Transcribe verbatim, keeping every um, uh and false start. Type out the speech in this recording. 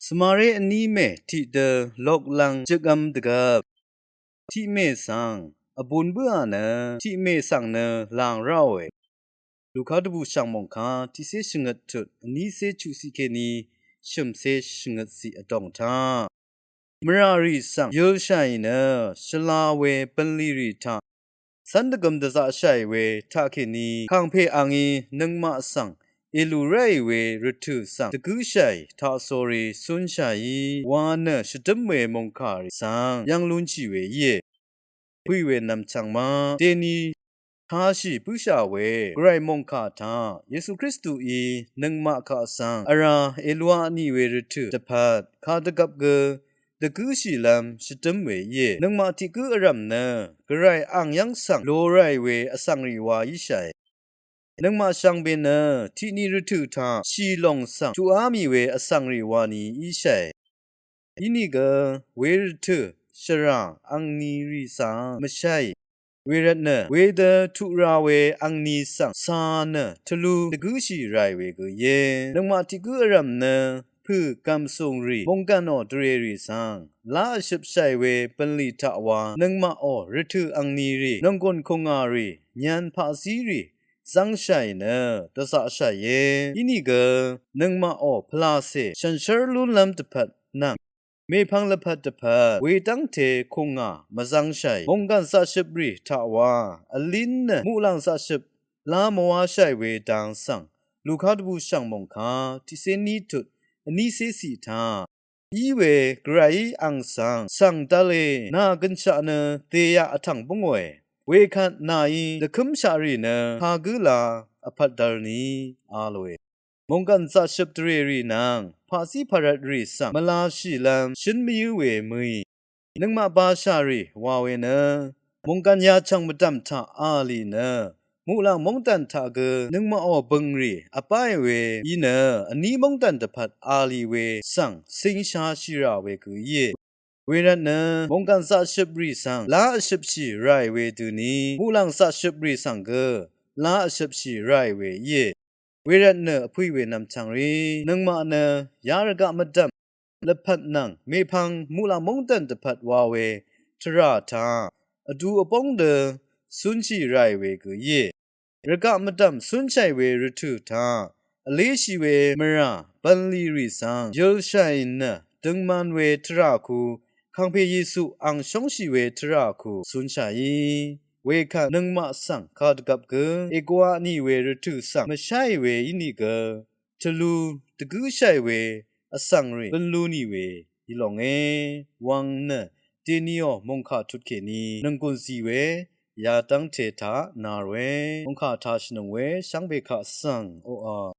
Svmaré vní mè tiqdø loklang jøgvm dvgvp tiqmè svng vbun bǿà nø tiqmè svng nø làng ráòe. Luka dvbùshv̀ng mòngkà tiqcé shvngøt tut vnícé chuqciq kèní shø̀mcé shvngøtciq vdòng taq mvràrì svng yølshàì nø shvla we bv̀nlì rì taq cv́n dvgøm dvzaqshàì we taqkèní kàngpè angí nøngmaq svng èlù ráì we rvtø̀ svng dvgǿshàì taqsórí cúnshàí wa nø shvdǿm we mòngkàrì svng yv́ng lúnshì we íe. Pø̀ì we nv̀mchv̀ng ma dèni tāshì bǿshà we gvray mòngkà taq Yesu Kristuí nøngmaq kaq svng vrá èlua nì we rvtø̀ dvpvt kàdvgvp gø dvgǿshìlv́m shvdǿm we íe. Nøngmaq tiq gǿ vrv̀m nø gvray ang yv́ng svng lo ráì we vsvng rì wa íshàe. Nøngmaq shvngbe nø tiqni rvtø̀ taq shì lòng svng tuqá mì we vsvng rì wa ni íshàe. Inìgø we rvtø̀ shvrà angni rì svng mvsháì. Wervtnø wedø tuq ra we angni svng cā nø tvlu dvgǿshì ràì we gø íe. Nøngmaq tiq gǿ vrv̀m nø pø̀ gv̀msùng rì mònggv̀nò dvrèrì svng lá vshøpshàì we bv̀nlì taq wa nøngmaqò rvtø̀ angni rì nònggùn kùngà rì nyv̄n paqzí rì zv́ngshàì nø dvzaqshàìe. Inìgø nøngmaqò pvlacè shànshér lúnlv́m dvpvt nvng mèpvng lvpat dvpvt wedv́ngte kùngà mvzv́ngshàì mònggàn zaqshøprì taq wa vlín nø muqlàng zaqshøp lá mvwáshàì we dang svng Luka dvbùshv̀ng mòngkà tiqcé ní tut vnícé ciq taq í we gvrayí ang svng svng dvle nà gønshaq nø dèyaq vtv̀ng bǿngòe. Wekvt nàí dvkǿmshaq rì nø kagǿ la vpvt dv̄l ni a lòe. Mònggàn zaqshøp dvrèrì nvng paqzí pvrvtrì svng mvlashìlv́m shǿn mvyǿ we mø̀í nøngmaq bashà rì wa we nø mònggàn yachv̀ng mvdv̀m taq a lì nø muqlàng móngdàn taq gø nøngmaqò bø̀ngrì vbáì we í nø vní móngdàn dvpvt a lì we svng cingshashì rà we gø íe. Wervtnø mònggàn zaqshøprì svng lá vshøpshì ràì we døni muqlàng zaqshøprì svng gø lá vshøpshì ràì we íe. Wervtnø vpø̀ì we nv̀mchv̀ng rì nøngmaq nø yarvgaq mvdv̀m lvpat nvng mèpvng muqlàng móngdàn dvpvt wa we tvrà taq vdu vbóng dø cúnshì ràì we gø íe. Rvgaq mvdv̀m cúnshàì we rvtø̀ taq vléshì we mvrà bv̀nlì rì svng yølshàì nø døngman we tvrà ku kàngpè Yesu ang shóngshì we tvrà ku cúnshàí. Wekvt nøngmaq svng kàdvgvp gø ègwaq nì we rvtø̀ svng mvsháì we ínìgø tvlu dvgǿshàì we vsvng rì bønlu nì we í longe. Wvng nø dèniò mòngkà tut kèní nònggùn zì we yadv́ngte taq nà ròe. Mòngkà tashìnøng we shvngbe kaq svng oqà